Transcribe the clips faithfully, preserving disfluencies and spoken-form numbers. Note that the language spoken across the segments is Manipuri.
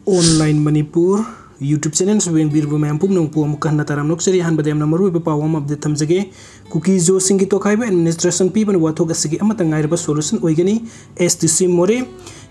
Online Manipur YouTube channel ꯁꯨ ꯌꯦꯡꯕꯤꯔꯤꯕ ꯃꯌꯥꯝ ꯄꯨꯝꯅꯃꯛꯄꯨ ꯑꯃꯨꯛꯀ ꯍꯟꯅ ꯇꯔꯥꯝꯅ ꯑꯣꯛꯆꯔꯤ꯫ ꯑꯍꯥꯟꯕꯗ ꯌꯥꯝꯅ ꯃꯔꯨꯑꯣꯏꯕ ꯄꯥꯎ ꯑꯃ update ꯊꯝꯖꯒꯦ꯫ ꯀꯨꯀꯤ ꯖꯣꯁꯤꯡꯒꯤ ꯇꯣꯈꯥꯏꯕ administration ꯄꯤꯕꯅ ꯋꯥꯊꯣꯛ ꯑꯁꯤꯒꯤ ꯑꯃꯠꯇ ꯉꯥꯏꯔꯕ solution ꯑꯣꯏꯒꯅꯤ꯫ S D C ꯃꯣꯔꯦ꯫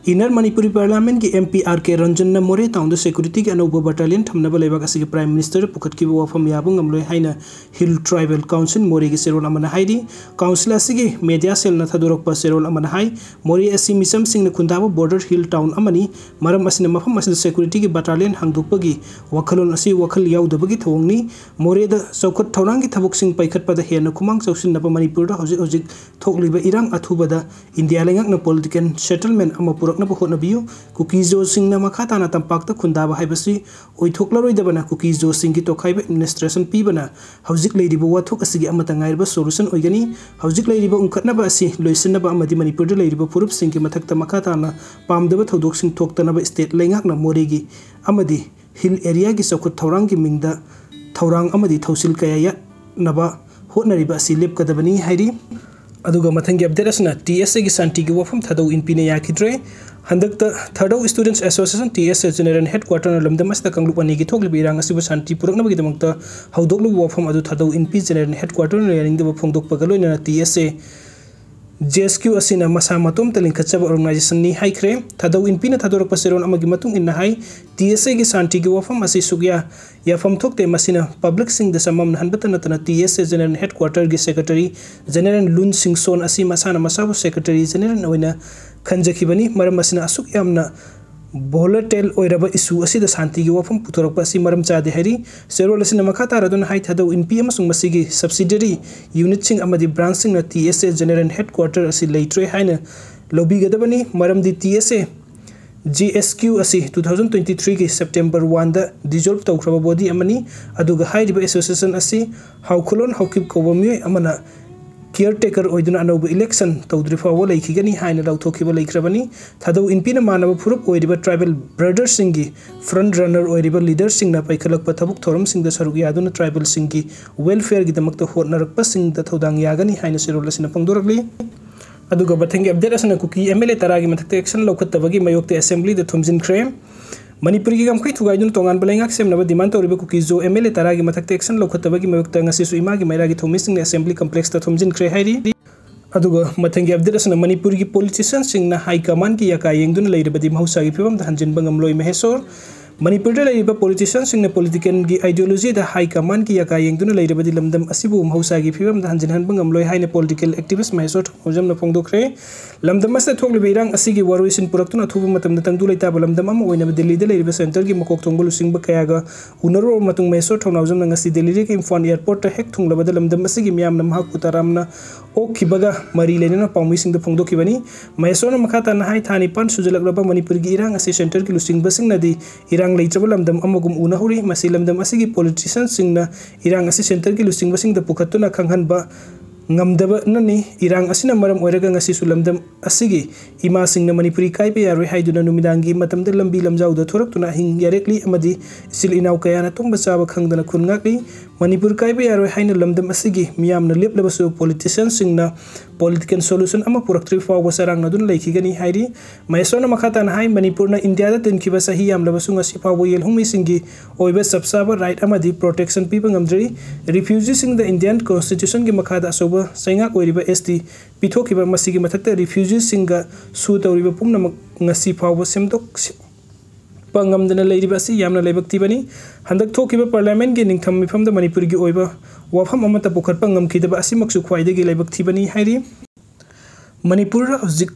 Inner Manipuri Parliament ꯀꯤ M P R K Ranjan ꯅ ꯃꯣꯔꯦ town ꯗ security ꯒꯤ ꯑꯅꯧꯕ battalion ꯊꯝꯅꯕ ꯂꯩꯕꯥꯛ ꯑꯁꯤꯒꯤ Prime Minister ꯄꯨꯈꯠꯈꯤꯕ ꯋꯥꯐꯝ ꯌꯥꯕ ꯉꯝꯂꯣꯏ ꯍꯥꯏꯅ Hill Tribal Council ꯃꯣꯔꯦꯒꯤ ꯆꯦꯔꯣꯜ ꯑꯃꯅ ꯍꯥꯏꯔꯤ꯫ Council ꯑꯁꯤꯒꯤ media cell ꯅ ꯊꯥꯗꯣꯔꯛꯄ ꯆꯦꯔꯣꯜ ꯑꯃꯅ ꯍꯥꯏ, ꯃꯣꯔꯦ ꯑꯁꯤ ꯃꯤꯆꯝꯁꯤꯡꯅ ꯈꯨꯟꯗꯥꯕ border hill town ꯑꯃꯅꯤ꯫ ꯃꯔꯝ ꯑꯁꯤꯅ ꯃꯐꯝ ꯑꯁꯤꯗ security ꯒꯤ battalion ꯍꯥꯡꯗꯣꯛꯄꯒꯤ ꯋꯥꯈꯜꯂꯣꯟ ꯑꯁꯤ ꯋꯥꯈꯜ ꯌꯥꯎꯗꯕꯒꯤ ꯊꯧꯑꯣꯡꯅꯤ꯫ ꯃꯣꯔꯦꯗ ꯆꯥꯎꯈꯠ ꯊꯧꯔꯥꯡꯒꯤ ꯊꯕꯛꯁꯤꯡ ꯄꯥꯏꯈꯠꯄꯗ ꯍꯦꯟꯅ ꯈꯨꯃꯥꯡ ꯆꯥꯎꯁꯤꯟꯅꯕ ꯃꯅꯤꯄꯨꯔꯗ ꯍꯧꯖꯤꯛ ꯍꯧꯖꯤꯛ ꯊꯣꯛꯂꯤꯕ ꯏꯔꯥꯡ ꯑꯊꯨꯕꯗ ꯏꯟꯗꯤꯌꯥ ꯂꯩꯉꯥꯛꯅ political settlement ꯑꯃ ꯄꯨꯔꯛꯅꯕ ꯍꯣꯠꯅꯕꯤꯌꯨ꯫ ꯀꯨꯀꯤ ꯖꯣꯁꯤꯡꯅ ꯃꯈꯥ ꯇꯥꯅ ꯇꯝꯄꯥꯛꯇ ꯈꯨꯟꯗꯥꯕ ꯍꯥꯏꯕꯁꯤ ꯑꯣꯏꯊꯣꯛꯂꯔꯣꯏꯗꯕꯅ ꯀꯨꯀꯤ ꯖꯣꯁꯤꯡꯒꯤ ꯇꯣꯈꯥꯏꯕ administration ꯄꯤꯕꯅ ꯍꯧꯖꯤꯛ ꯂꯩꯔꯤꯕ ꯋꯥꯊꯣꯛ ꯑꯁꯤꯒꯤ ꯑꯃꯠꯇ ꯉꯥꯏꯔꯕ solution ꯑꯣꯏꯒꯅꯤ꯫ ꯍꯧꯖꯤꯛ ꯂꯩꯔꯤꯕ ꯎꯪꯈꯠꯅꯕ ꯑꯁꯤ ꯂꯣꯏꯁꯤꯟꯅꯕ ꯑꯃꯗꯤ ꯃꯅꯤꯄꯨꯔꯗ ꯂꯩꯔꯤꯕ ꯐꯨꯔꯨꯞꯁꯤꯡꯒꯤ ꯃꯊꯛꯇ ꯃꯈꯥ ꯇꯥꯅ ꯄꯥꯝꯗꯕ ꯊꯧꯗꯣꯛꯁꯤꯡ ꯊꯣꯛꯇꯅꯕ state ꯂꯩꯉꯥꯛꯅ ꯃꯣꯔꯦꯒꯤ ꯑꯃꯗꯤ hill area ꯒꯤ ꯆꯥꯎꯈꯠ ꯊꯧꯔꯥꯡꯒꯤ ꯃꯤꯡꯗ ꯊꯧꯔꯥꯡ ꯑꯃꯗꯤ ꯊꯧꯁꯤꯜ ꯀꯌꯥ ꯌꯥꯠꯅꯕ ꯍꯣꯠꯅꯔꯤꯕ ꯑꯁꯤ ꯂꯦꯞꯀꯗꯕꯅꯤ ꯍꯥꯏꯔꯤ꯫ ꯑꯗꯨꯒ ꯃꯊꯪꯒꯤ update ꯑꯁꯤꯅ T S A ꯒꯤ ꯁꯥꯟꯇꯤꯒꯤ ꯋꯥꯐꯝ ꯊꯥꯗꯧ ꯏꯟꯄꯤꯅ ꯌꯥꯈꯤꯗ꯭ꯔꯦ꯫ ꯍꯟꯗꯛꯇ Thadou Students Association, T S A, General Headquarter ꯅ ꯂꯝꯗꯝ ꯑꯁꯤꯗ ꯀꯥꯡꯂꯨꯞ ꯑꯅꯤꯒꯤ ꯊꯣꯛꯂꯤꯕ ꯏꯔꯥꯡ ꯑꯁꯤꯕꯨ ꯁꯥꯟꯇꯤ ꯄꯨꯔꯛꯅꯕꯒꯤꯗꯃꯛꯇ ꯍꯧꯗꯣꯛꯂꯤꯕ ꯋꯥꯐꯝ ꯑꯗꯨ ꯊꯥꯗꯧ ꯏꯟꯄꯤ General Headquarter ꯅ ꯌꯥꯅꯤꯡꯗꯕ ꯐꯣꯡꯗꯣꯛꯄꯒ ꯂꯣꯏꯅꯅ T S A J S Q ꯑꯁꯤꯅ ꯃꯁꯥ ꯃꯇꯣꯝꯇ ꯂꯤꯡꯈꯠꯆꯕ organization ꯅꯤ ꯍꯥꯏꯈ꯭ꯔꯦ꯫ ꯊꯥꯗꯧ ꯏꯟꯄꯤꯅ ꯊꯥꯗꯣꯔꯛꯄ ꯆꯦꯔꯣꯜ ꯑꯃꯒꯤ ꯃꯇꯨꯡ ꯏꯟꯅ ꯍꯥꯏ, T S A ꯒꯤ ꯁꯥꯟꯇꯤꯒꯤ ꯋꯥꯐꯝ ꯑꯁꯤ ꯁꯨꯛꯌꯥ ꯌꯥꯐꯝ ꯊꯣꯛꯇꯦ꯫ ꯃꯁꯤꯅ public ꯁꯤꯡꯗ ꯆꯃꯝꯅꯍꯟꯕꯇ ꯅꯠꯇꯅ T S A General Headquarter ꯒꯤ Secretary General Lun Singson ꯑꯁꯤ ꯃꯁꯥꯅ ꯃꯁꯥꯕꯨ Secretary General ꯑꯣꯏꯅ ꯈꯟꯖꯈꯤꯕꯅꯤ꯫ ꯃꯔꯝ ꯑꯁꯤꯅ ꯑꯁꯨꯛ ꯌꯥꯝꯅ volatile ꯑꯣꯏꯔꯕ issue ꯑꯁꯤꯗ ꯁꯥꯟꯇꯤꯒꯤ ꯋꯥꯐꯝ ꯄꯨꯊꯣꯔꯛꯄ ꯑꯁꯤ ꯃꯔꯝ ꯆꯥꯗꯦ ꯍꯥꯏꯔꯤ꯫ ꯆꯦꯔꯣꯜ ꯑꯁꯤꯅ ꯃꯈꯥ ꯇꯥꯔꯗꯨꯅ ꯍꯥꯏ, ꯊꯥꯗꯧ ꯏꯟꯄꯤ ꯑꯃꯁꯨꯡ ꯃꯁꯤꯒꯤ subsidiary unit ꯁꯤꯡ ꯑꯃꯗꯤ branch ꯁꯤꯡꯅ T S A General Headquarter ꯑꯁꯤ ꯂꯩꯇ꯭ꯔꯦ ꯍꯥꯏꯅ ꯂꯧꯕꯤꯒꯗꯕꯅꯤ, ꯃꯔꯝꯗꯤ T S A J S Q ꯑꯁꯤ two thousand twenty three ꯒꯤ September one ꯗ dissolve ꯇꯧꯈ꯭ꯔꯕ body ꯑꯃꯅꯤ꯫ ꯑꯗꯨꯒ ꯍꯥꯏꯔꯤꯕ association ꯑꯁꯤ ꯍꯥꯎꯈꯨꯂꯣꯟ ꯍꯥꯎꯀꯤꯞ ꯀꯧꯕ ꯃꯤꯑꯣꯏ ꯑꯃꯅ caretaker ꯑꯣꯏꯗꯨꯅ ꯑꯅꯧꯕ election ꯇꯧꯗ꯭ꯔꯤ ꯐꯥꯎꯕ ꯂꯩꯈꯤꯒꯅꯤ ꯍꯥꯏꯅ ꯂꯥꯎꯊꯣꯛꯈꯤꯕ ꯂꯩꯈ꯭ꯔꯕꯅꯤ꯫ ꯊꯥꯗꯧ ꯏꯟꯄꯤꯅ ꯃꯥꯟꯅꯕ ꯐꯨꯔꯨꯞ ꯑꯣꯏꯔꯤꯕ tribal brother ꯁꯤꯡꯒꯤ front runner ꯑꯣꯏꯔꯤꯕ leader ꯁꯤꯡꯅ ꯄꯥꯏꯈꯠꯂꯛꯄ ꯊꯕꯛ ꯊꯧꯔꯝꯁꯤꯡꯗ ꯁꯔꯨꯛ ꯌꯥꯗꯨꯅ tribal ꯁꯤꯡꯒꯤ welfare ꯒꯤꯗꯃꯛꯇ ꯍꯣꯠꯅꯔꯛꯄꯁꯤꯡꯗ ꯊꯧꯗꯥꯡ ꯌꯥꯒꯅꯤ ꯍꯥꯏꯅ ꯆꯦꯔꯣꯜ ꯑꯁꯤꯅ ꯐꯣꯡꯗꯣꯔꯛꯂꯤ꯫ ꯑꯗꯨꯒ ꯃꯊꯪꯒꯤ update ꯑꯁꯤꯅ ꯀꯨꯀꯤ M L A ꯇꯔꯥꯒꯤ ꯃꯊꯛꯇ action ꯂꯧꯈꯠꯇꯕꯒꯤ ꯃꯥꯌꯣꯛꯇ assembly ꯗ ꯊꯣꯝꯖꯤꯟꯈ꯭ꯔꯦ꯫ ꯃꯅꯤꯄꯨꯔꯒꯤ ꯉꯝꯈꯩ ꯊꯨꯒꯥꯏꯗꯨꯅ ꯇꯣꯉꯥꯟꯕ ꯂꯩꯉꯥꯛ ꯁꯦꯝꯅꯕ demand ꯇꯧꯔꯤꯕ ꯀꯨꯀꯤ ꯖꯣ MLA ꯇꯔꯥꯒꯤ ꯃꯊꯛꯇ action ꯂꯧꯈꯠꯇꯕꯒꯤ ꯃꯥꯌꯣꯛꯇ ꯉꯁꯤꯁꯨ ꯏꯃꯥꯒꯤ ꯃꯩꯔꯥꯒꯤ ꯊꯧꯃꯤꯁꯤꯡꯅ assembly complexꯇ ꯊꯣꯝꯖꯤꯟꯈ꯭ꯔꯦ ꯍꯥꯏꯔꯤ꯫ ꯑꯗꯨꯒ ꯃꯊꯪꯒꯤ update ꯑꯁꯤꯅ ꯃꯅꯤꯄꯨꯔꯒꯤ politicianꯁꯤꯡꯅ high commandꯀꯤ ꯌꯥꯀꯥ ꯌꯦꯡꯗꯨꯅ ꯂꯩꯔꯕꯗꯤ ꯃꯍꯧꯁꯥꯒꯤ ꯐꯤꯕꯝꯗ ꯍꯟꯖꯤꯟꯕ ꯉꯝꯂꯣꯏ ꯃꯍꯦꯁꯣꯔ꯫ ꯃꯅꯤꯄꯨꯔꯗ ꯂꯩꯔꯤꯕ politicianꯁꯤꯡꯅ politicalꯒꯤ ideologyꯗ high commandꯀꯤ ꯌꯥꯀꯥ ꯌꯦꯡꯗꯨꯅ ꯂꯩꯔꯕꯗꯤ ꯂꯝꯗꯝ ꯑꯁꯤꯕꯨ ꯃꯍꯧꯁꯥꯒꯤ ꯐꯤꯕꯝꯗ ꯍꯟꯖꯤꯟꯍꯟꯕ ꯉꯝꯂꯣꯏ ꯍꯥꯏꯅ political activist ꯃꯍꯦꯁꯣꯔ ꯊꯧꯅꯥꯎꯖꯝꯅ ꯐꯣꯡꯗꯣꯛꯈ꯭ꯔꯦ꯫ ꯂꯝꯗꯝ ꯑꯁꯤꯗ ꯊꯣꯛꯂꯤꯕ ꯏꯔꯥꯡ ꯑꯁꯤꯒꯤ ꯋꯥꯔꯣꯏꯁꯤꯟ ꯄꯨꯔꯛꯇꯨꯅ ꯑꯊꯨꯕ ꯃꯇꯝꯗ ꯇꯪꯗꯨ ꯂꯩꯇꯥꯕ ꯂꯝꯗꯝ ꯑꯃ ꯑꯣꯏꯅꯕ ꯗꯤꯜꯂꯤꯗ ꯂꯩꯔꯤꯕ centreꯒꯤ ꯃꯀꯣꯛ ꯊꯣꯡꯕ ꯂꯨꯆꯤꯡꯕ ꯀꯌꯥꯒ ꯎꯅꯔꯨꯔꯕ ꯃꯇꯨꯡ ꯃꯍꯦꯁꯣꯔ ꯊꯧꯅꯥꯎꯖꯝꯅ ꯉꯁꯤ ꯗꯤꯜꯂꯤꯗꯒꯤ ꯏꯝꯐꯥꯜ airportꯇ ꯍꯦꯛ ꯊꯨꯡꯂꯕꯗ ꯂꯝꯗꯝ ꯑꯁꯤꯒꯤ ꯃꯤꯌꯥꯝꯅ ꯃꯍꯥꯛꯄꯨ ꯇꯔꯥꯝꯅ ꯑꯣꯛꯈꯤꯕꯒ ꯃꯔꯤ ꯂꯩꯅꯅ ꯄꯥꯎꯃꯤꯁꯤꯡꯗ ꯐꯣꯡꯗꯣꯛꯈꯤꯕꯅꯤ꯫ ꯃꯍꯦꯁꯣꯔꯅ ꯃꯈꯥ ꯇꯥꯅ ꯍꯥꯏ, ꯊꯥ ꯅꯤꯄꯥꯟ ꯁꯨꯖꯜꯂꯛꯂꯕ ꯃꯅꯤꯄꯨꯔꯒꯤ ꯏꯔꯥꯡ ꯑꯁꯤ centreꯒꯤ ꯂꯨꯆꯤꯡꯕꯁꯤꯡꯅꯗꯤ ꯏꯔꯥꯡ ꯂꯩꯇ꯭ꯔꯕ ꯂꯝꯗꯝ ꯑꯃꯒꯨꯝ ꯎꯅꯍꯧꯔꯤ꯫ ꯃꯁꯤ ꯂꯝꯗꯝ ꯑꯁꯤꯒꯤ politicianꯁꯤꯡꯅ ꯏꯔꯥꯡ ꯑꯁꯤ centreꯒꯤ ꯂꯨꯆꯤꯡꯕꯁꯤꯡꯗ ꯄꯨꯈꯠꯇꯨꯅ ꯈꯪꯍꯟꯕ ꯉꯝꯗꯕꯅꯅꯤ꯫ ꯏꯔꯥꯡ ꯑꯁꯤꯅ ꯃꯔꯝ ꯑꯣꯏꯔꯒ ꯉꯁꯤꯁꯨ ꯂꯝꯗꯝ ꯑꯁꯤꯒꯤ ꯏꯃꯥꯁꯤꯡꯅ ꯃꯅꯤꯄꯨꯔꯤ ꯀꯥꯏꯕ ꯌꯥꯔꯣꯏ ꯍꯥꯏꯗꯨꯅ ꯅꯨꯃꯤꯗꯥꯡꯒꯤ ꯃꯇꯝꯗ ꯂꯝꯕꯤ ꯂꯝꯖꯥꯎꯗ ꯊꯣꯔꯛꯇꯨꯅ ꯑꯍꯤꯡ ꯌꯥꯔꯦꯛꯂꯤ ꯑꯃꯗꯤ ꯏꯆꯤꯜ ꯏꯅꯥꯎ ꯀꯌꯥꯅ ꯇꯨꯝꯕ ꯆꯥꯕ ꯈꯪꯗꯅ ꯈꯨꯟ ꯉꯥꯛꯂꯤ꯫ ꯃꯅꯤꯄꯨꯔ ꯀꯥꯏꯕ ꯌꯥꯔꯣꯏ ꯍꯥꯏꯅ ꯂꯝꯗꯝ ꯑꯁꯤꯒꯤ ꯃꯤꯌꯥꯝꯅ ꯂꯦꯞꯂꯕꯁꯨ politicianꯁꯤꯡꯅ political solution ꯑꯃ ꯄꯨꯔꯛꯇ꯭ꯔꯤ ꯐꯥꯎꯕ ꯆꯔꯥꯡꯅꯗꯨꯅ ꯂꯩꯈꯤꯒꯅꯤ ꯍꯥꯏꯔꯤ꯫ ꯃꯍꯦꯁꯣꯔꯅ ꯃꯈꯥ ꯇꯥꯅ ꯍꯥꯏ, ꯃꯅꯤꯄꯨꯔꯅ ꯏꯟꯗꯤꯌꯥꯗ ꯇꯤꯟꯈꯤꯕ ꯆꯍꯤ ꯌꯥꯝꯂꯕꯁꯨ ꯉꯁꯤ ꯐꯥꯎꯕ ꯌꯦꯜꯍꯧꯃꯤꯁꯤꯡꯒꯤ ꯑꯣꯏꯕ ꯆꯞ ꯆꯥꯕ right ꯑꯃꯗꯤ protection ꯄꯤꯕ ꯉꯝꯗ꯭ꯔꯤ꯫ Refugeeꯁꯤꯡꯗ Indian Constitutionꯒꯤ ꯃꯈꯥꯗ ꯑꯆꯧꯕ ꯆꯩꯉꯥꯛ ꯑꯣꯏꯔꯤꯕ ST ꯄꯤꯊꯣꯛꯈꯤꯕ, ꯃꯁꯤꯒꯤ ꯃꯊꯛꯇ refugeeꯁꯤꯡꯒ sue ꯇꯧꯔꯤꯕ ꯄꯨꯝꯅꯃꯛ ꯉꯁꯤ ꯐꯥꯎꯕ ꯁꯦꯝꯗꯣꯛꯄ ꯉꯝꯗꯅ ꯂꯩꯔꯤꯕ ꯑꯁꯤ ꯌꯥꯝꯅ ꯂꯥꯏꯕꯛ ꯊꯤꯕꯅꯤ꯫ ꯍꯟꯗꯛ ꯊꯣꯛꯈꯤꯕ parliamentꯀꯤ ꯅꯤꯡꯊꯝ ꯃꯤꯐꯝꯗ ꯃꯅꯤꯄꯨꯔꯒꯤ ꯑꯣꯏꯕ ꯋꯥꯐꯝ ꯑꯃꯠꯇ ꯄꯨꯈꯠꯄ ꯉꯝꯈꯤꯗꯕ ꯑꯁꯤꯃꯛꯁꯨ ꯈ꯭ꯋꯥꯏꯗꯒꯤ ꯂꯥꯏꯕꯛ ꯊꯤꯕꯅꯤ ꯍꯥꯏꯔꯤ꯫ ꯃꯅꯤꯄꯨꯔꯗ ꯍꯧꯖꯤꯛ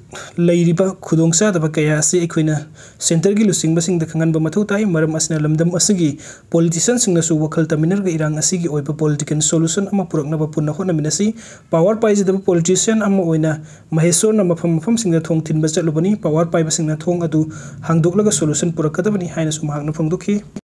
ꯂꯩꯔꯤꯕ ꯈꯨꯗꯣꯡꯆꯥꯗꯕ ꯀꯌꯥ ꯑꯁꯤ ꯑꯩꯈꯣꯏꯅ centreꯒꯤ ꯂꯨꯆꯤꯡꯕꯁꯤꯡꯗ ꯈꯪꯍꯟꯕ ꯃꯊꯧ ꯇꯥꯏ꯫ ꯃꯔꯝ ꯑꯁꯤꯅ ꯂꯝꯗꯝ ꯑꯁꯤꯒꯤ politicianꯁꯤꯡꯅꯁꯨ ꯋꯥꯈꯜ ꯇꯥꯃꯤꯟꯅꯔꯒ ꯏꯔꯥꯡ ꯑꯁꯤꯒꯤ ꯑꯣꯏꯕ political solution ꯑꯃ ꯄꯨꯔꯛꯅꯕ ꯄꯨꯟꯅ ꯍꯣꯠꯅꯃꯤꯟꯅꯁꯤ꯫ Power ꯄꯥꯏꯖꯗꯕ politician ꯑꯃ ꯑꯣꯏꯅ ꯃꯍꯦꯁꯣꯔꯅ ꯃꯐꯝ ꯃꯐꯝꯁꯤꯡꯗ ꯊꯣꯡ ꯊꯤꯟꯕ ꯆꯠꯂꯨꯕꯅꯤ꯫ Power ꯄꯥꯏꯕꯁꯤꯡꯅ ꯊꯣꯡ ꯑꯗꯨ ꯍꯥꯡꯗꯣꯛꯂꯒ solution ꯄꯨꯔꯛꯀꯗꯕꯅꯤ ꯍꯥꯏꯅꯁꯨ ꯃꯍꯥꯛꯅ ꯐꯣꯡꯗꯣꯛꯈꯤ꯫